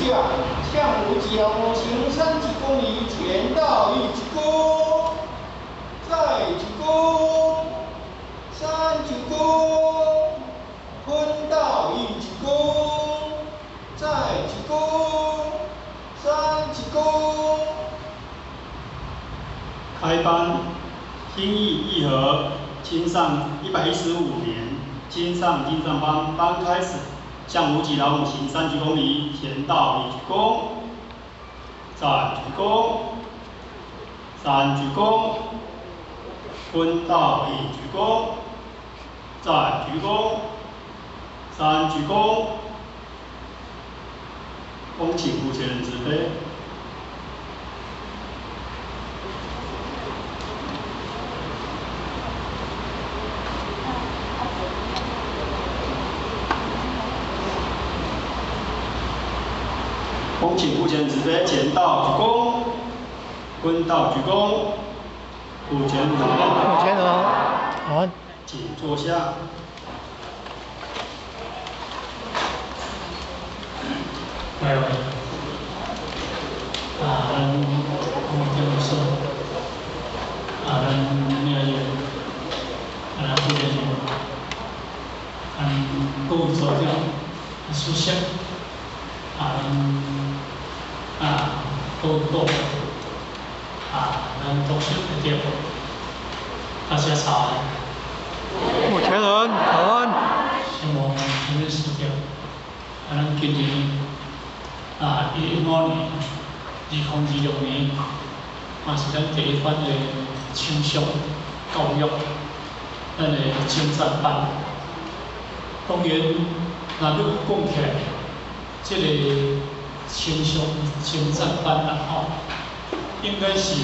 下，向無極老母行三鞠躬禮，前道一鞠躬，再鞠躬，三鞠躬，坤道一鞠躬，再鞠躬，三鞠躬。開班，心意義和，清上115年，清上金藏班班開始，向無極老母行三鞠躬禮，前道一鞠躬，再鞠躬，三鞠躬，坤道一鞠躬，再鞠躬，三鞠躬，恭請負責人慈悲。恭請負責人慈悲，前道鞠躬，坤道鞠躬，普前好。普前好，好。請坐下。喂喂，啊，咱講點說，啊，咱那個，啊，咱負責人，咱各位組長、主席，啊，咱啊，各位顧客，啊，咱同學的大家早安。目前人早安。希望今日時間，啊，咱今年啊，115年，2026年，嘛是咱第一班的青商教育，咱的精湛班。當然，若欲講起來，這個青商精湛班啦，吼，應該是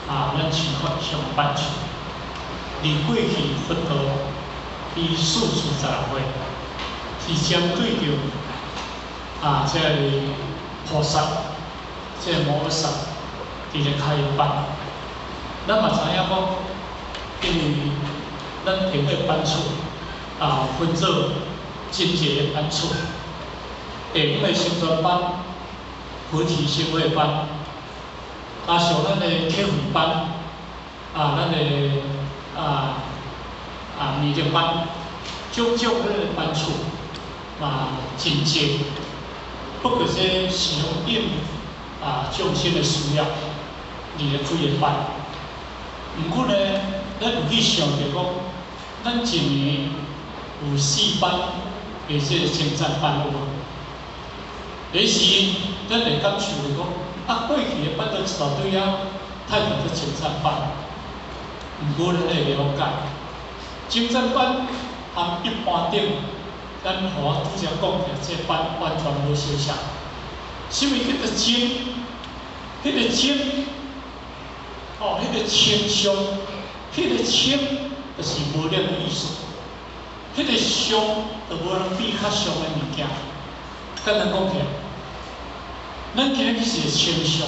啊，咱全國上班處。佇過去佛陀伊44十六歲，是針對著啊，這個菩薩，這個摩訶薩，佇咧開班。咱嘛知影講，因為咱定個班次啊，分做真濟個班次，地方的成全班、菩提心會班，加上咱的體會班，啊，咱的啊啊彌勒班，種種彼个班次嘛真濟。不過這是用應啊眾生的需要而來開的班。毋過呢，咱有去想著講，咱一年有四班的這個精湛班有無？彼時咱會感受著講，啊過去的班都一大堆啊，太多做精湛班。毋過咱會了解，精湛班和一般頂，咱予我拄才講的這班完全無相像。啥物叫做精？彼個精，哦，彼個清相，彼個清就是無染的意思。彼個相就無人比較相的物件。簡單講起來，咱今日是個清相，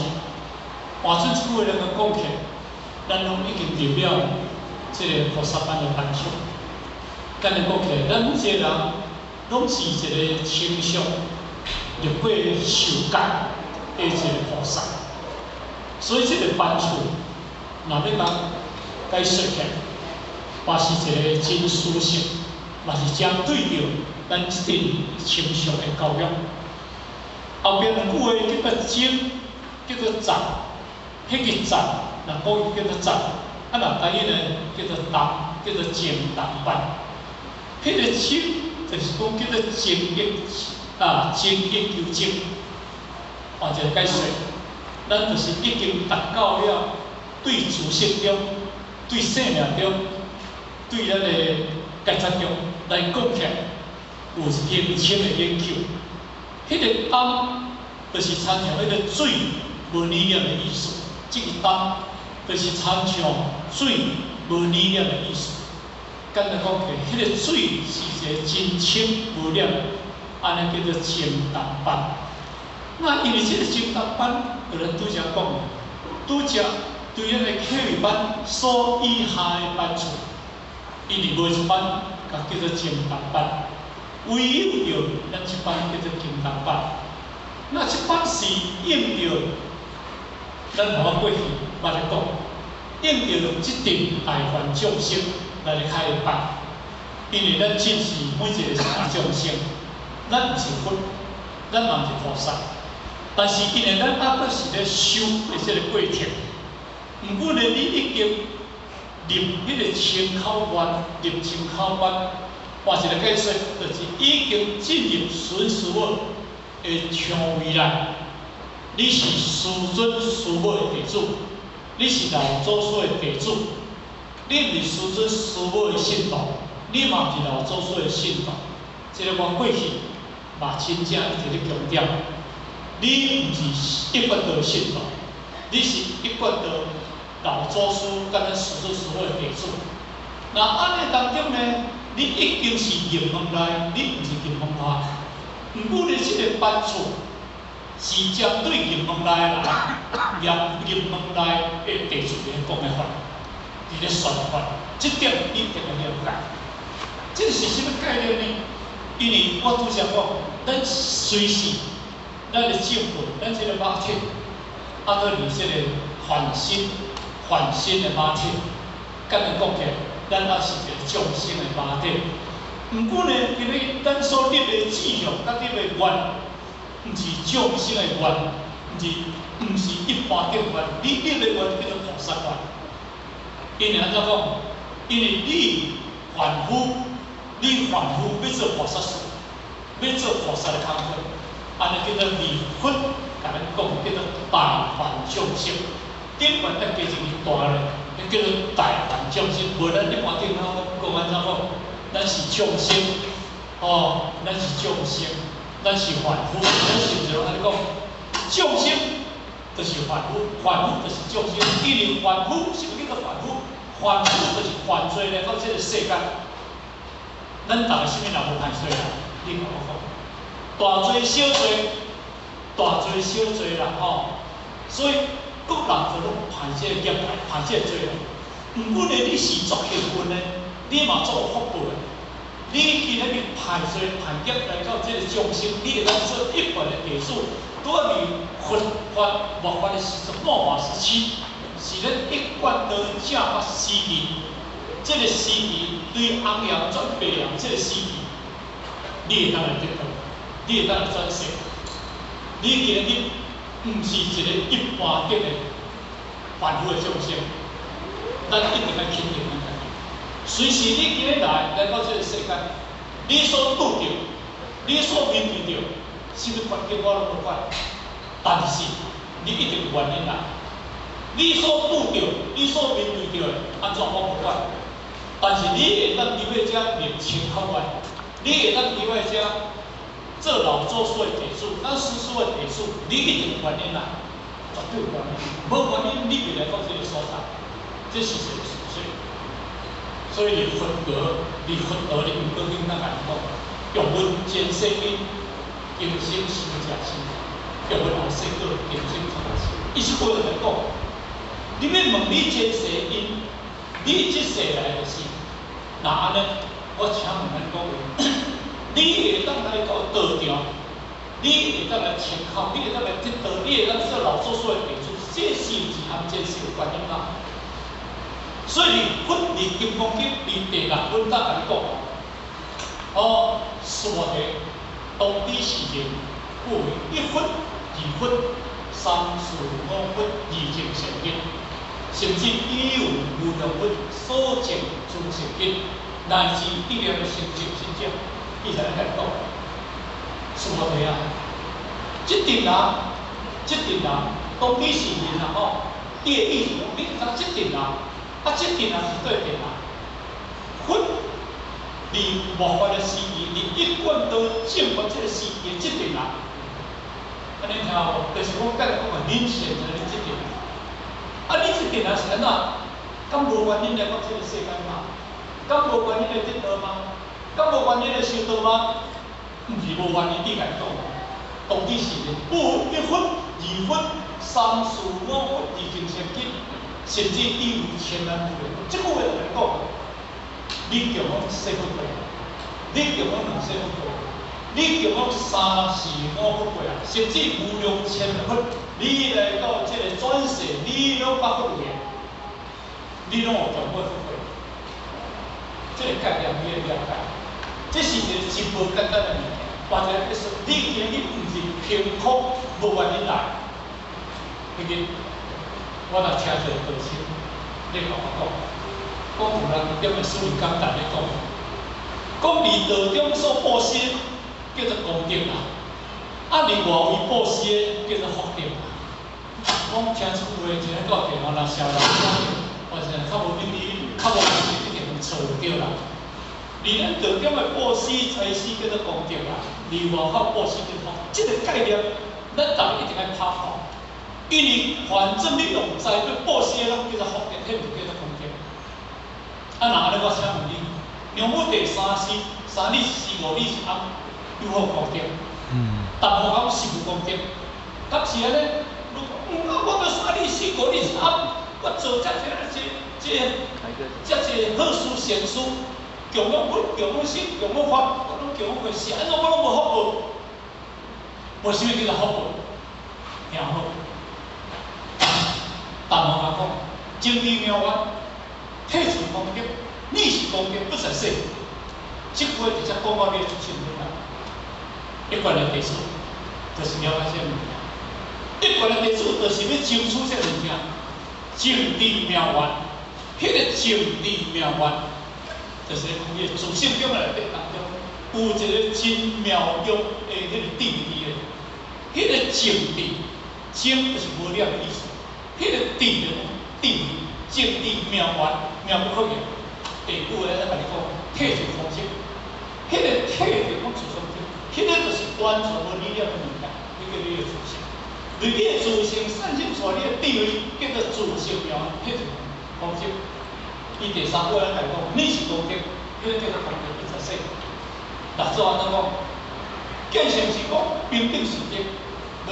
換做一句話來講起來，咱攏已經入了這個菩薩班的班次。簡單講起來，咱每一個人攏是一個清相入過受戒的一個菩薩。所以這個班次，若欲共解說起來，嘛是一個真殊勝，嘛是針對著咱這陣清相的教育。後邊兩句話叫做精，叫做湛，彼個湛，若國語叫做湛，啊若台語呢叫做重，叫做精重班。彼個精就是講叫做精益啊，精益求精，換一個解說，咱就是已經達到了對知識中、對生命中、對咱的覺察中來講起來，有深深的研究。彼個重就是親像彼個水無染的意思，這個重就是親像水無染的意思。簡單講起來，彼個水是一個真清無染，按呢叫做精重班。那因為這個精重班，就咱拄才講，拄才對咱的體育班所以下的班次，伊佇無一班，共叫做精重班。唯有著咱這班叫做金剛班。那這擺是應著咱我過去捌咧講，應著這陣大凡眾生來咧開的班，因為咱真是每一個是眾生，咱毋是佛，咱嘛毋是菩薩，但是因為咱猶閣是咧修的這個過程，毋過呢，你已經入彼個清口願，入清口願，換一個解說，就是已經進入孫師母的腸胃內。你是師尊師母的弟子，你是老祖師的弟子，你毋是師尊師母的信徒，你嘛毋是老祖師的信徒。這個我過去嘛真正一直咧強調，你毋是一貫道信徒，你是一貫道老祖師佮咱師尊師母的弟子。那按呢當中呢，你已經是入門內，你毋是入門外。毋過呢，這個班次是針對入門內的人，入入門內的弟子咧講的法，佇咧宣法，這點你一定要了解。這是啥物概念呢？因為我拄才講，咱隨時，咱的正果，咱這個肉體，啊，閣佇這個凡身，凡身的肉體，簡單講起來，咱猶是一個眾生的肉體。毋過呢，因為咱所立的志向，佮立的願，毋是眾生的願，毋是一般的願，你立的願叫做菩薩願。因為按怎講？因為你凡夫，你凡夫欲做菩薩事，欲做菩薩的工課，按呢叫做離佛，共咱講叫做大凡眾生。頂懸再加一個大咧，彼叫做大凡眾生。無咱一般頂頭講按怎講？咱是眾生，哦，咱是眾生，咱是凡夫，咱是毋是攏按呢講？眾生就是凡夫，凡夫就是眾生。因為凡夫，啥物叫做凡夫？凡夫就是犯罪來到這個世間。咱逐个啥物人無犯罪啦？你共我講，大罪小罪，大罪小罪啦吼。所以各人就攏犯這個業來，犯這個罪啦。毋過呢，你是足幸運的，你嘛足有福報的。你今日去犯罪犯業來到這個眾生，你會當做一貫的弟子，拄仔佇佛法末法的時陣，末法時期，是咱一貫道正法時期。這個時期對紅陽轉白陽，這個時期，你會當來得道，你會當來轉世。你今日毋是一個一般的凡夫的眾生，咱一定愛肯定咱家己。隨時你今日來到這個世間，你所拄著、你所面對著，啥物環境我攏無管，但是你一定有原因來。你所拄著、你所面對著的，按怎我無管，但是你會當佇尾遮入清口願，你會當佇尾遮做老祖師的弟子，咱師師的弟子，你一定有原因來，絕對有原因。無原因，你袂來到這個所在，這是一個事實。所以佇佛國，佇佛道的因果經，咱共你講，欲聞前世因，今生修這事；欲聞後世果，今生做這事。意思話來講，你欲問你前世因，你這世來的是，若按呢，我請問咱各位，你會當來到道場，你會當來清口，你會當來得道，你會當做老祖師的弟子，這是毋是和前世有關係嗎？所以，佇佛佇金剛經佇第六品甲你講，哦，須菩提，當知是人，不為一佛、二佛、三四五佛二證善根，甚至以有無量佛所證諸善根，乃至一念的成就心者，伊才來講，須菩提啊，這陣人，這陣人，當知是人啊吼，伊的意思講，你知這陣人。啊，這陣人是對陣人，佛佇末法的時期，佇一貫道正法這個時期的這陣人，按呢聽有無？就是我剛才講的，恁現在的這陣人，啊，你這陣人是按怎？敢無原因來到這個世間嗎？敢無原因來得道嗎？敢無原因來修道嗎？毋是無原因，你共伊講，當知是人，不一佛、二佛、三四五佛二證善根。甚至以有千萬無量，這句話來講，你叫我一世佛過，你叫我兩世佛過，你供養三世五佛過啊，甚至無量千佛，你來到這个轉世，你攏捌佛位啊，你攏有供過福報。這个概念你會了解？這是一个真無簡單的物件。或者說，你今日毋是憑空無原因來，彼個我若聽一個道親咧共我講，講有人點個思維簡單咧講，講佇道中所布施叫做功德啦，啊佇外圍布施叫做福德啦。講聽出話，一個到電話若小人或者較無能力，較無能力一定錯對啦。佇咱道中的布施財施叫做功德啦，佇外口布施叫做福，這个概念，咱逐个一定愛拍破。因為反正你用財去布施的，攏叫做福德，彼毋是叫做功德。啊，若按呢，我請問你，娘母第三世、三日四五日是翁，有好功德？但無講是無功德，敢是按呢？如果啊，我著三日四五日是翁，我做遮濟這這遮濟好事善事，供養佛、供養僧、供養法，我攏供養過，是按怎我攏無福報？無啥物叫做福報？聽好。但無甲講，證智妙願，體自功德，你是功德不在世。這句話直接講到你的自性中來。一貫的弟子就是了解這个物件，一貫的弟子就是欲爭取這个物件，證智妙願，彼个證智妙願，就是講你的自性中內底當中有一个真妙用的彼个智慧的，彼个證智，證就是無染的意思。彼个智就智慧，證智妙願，妙不可言。第九个咧，共你講，體自空性，彼个體就講自性，彼个就是完全無染的物件，彼叫你的自性。你的自性產生出來，你的智慧叫做自性妙願，體自空性。伊第三句咧來講，你是功德，彼个叫做功德不在世。六祖按怎講？見性是講平等是德，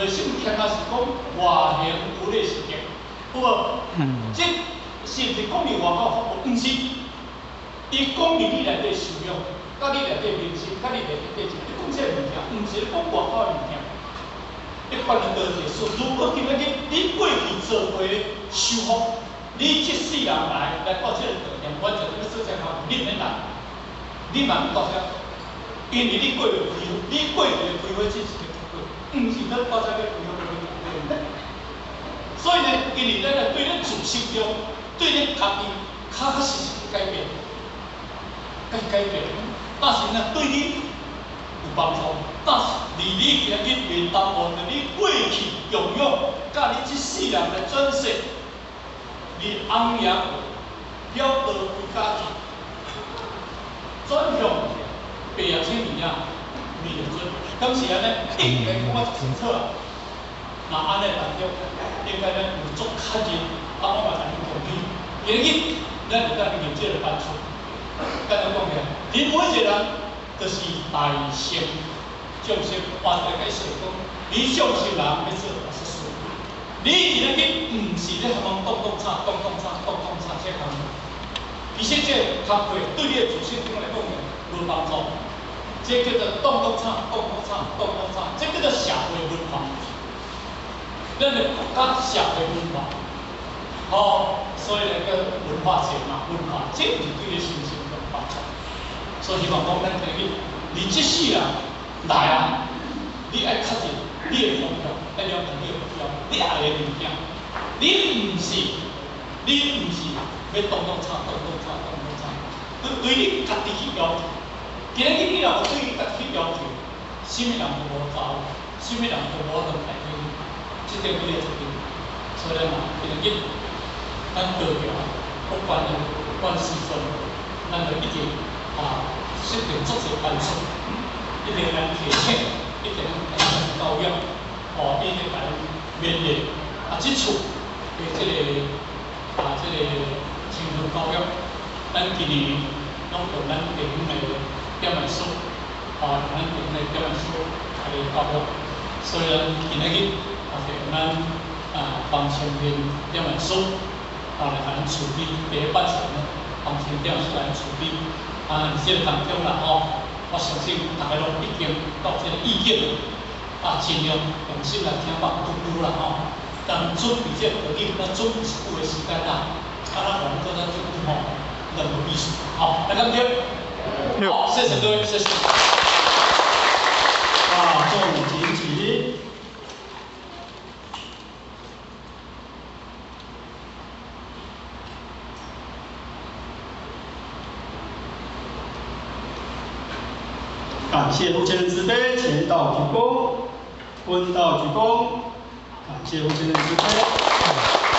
內心謙也是講外行無禮是德。有無？這是毋是講你外口福報？毋是，伊講佇你內底修養，佮你內底明心，佮你內底價值，你講這个物件，毋是咧講外口的物件。一般的道理說，如果今仔日你過去做過的修福，你這世人來來到這个道場，完全欲做這工，你毋免來，你嘛毋到遮，因為你過去開，你過去的開火只是個結果，毋是咱到遮欲開火欲要。所以呢，因為咱來對咱自性中，對咱家己確確實實改變，該改變。但是呢，對你有幫助。但是，離你今日袂耽誤著你過去供養，佮你這世人來轉世，你翁爺了道歸家去，轉向白葉青年啊，未就準。敢是按呢？應該講我足清楚啊。若按呢當中，應該咱有足確認，啊，我嘛共你恭喜。今日咱會當入這个班次，簡單講起來，恁每一个人就是大乘眾生，換一個解釋講，你小乘人欲做大事，你今仔日毋是咧含人動動吵、動動吵、動動吵這工課。其實這個工課對你的自性中來講呢，無幫助。這叫做動動吵、動動吵、動動吵，這叫做社會文化。咱的國家社會文化，吼，所以咧叫文化節嘛，文化這毋是對你身心有幫助。所以希望講咱今日，你這世人來啊，你愛確認你的方向，愛了解你的目標，你愛的物件，你毋是欲動動吵、動動吵、動動吵，對對你家己去要求。今日你若無對你家己去要求，啥物人都無走，啥物人都無法度代替你，這點你的責任。所以嘛，今日咱道場不管管時陣，咱就一定啊設定足濟班次，一定來提醒，一定來教育，哦，一定來勉勵。啊，這次的這个啊，這个青春教育，咱今年攏用咱地方的點來說，啊，咱地方的點來說來教育，所以咱今仔日也是用咱啊方清平點來說，啊來共咱處理第一班次呢，方清點來處理，啊，這個當中啦吼，我相信大家攏已經到這個意見，啊，盡量用心來聽放久久啦吼。但準備這個導引，咱準備一久的時間啦，啊，咱互阮閣較足久吼，咱無意思。好，來咁對。好，謝謝各位，謝謝。大眾請起立。感謝父親慈悲，前道鞠躬，坤道鞠躬。感謝父親慈悲。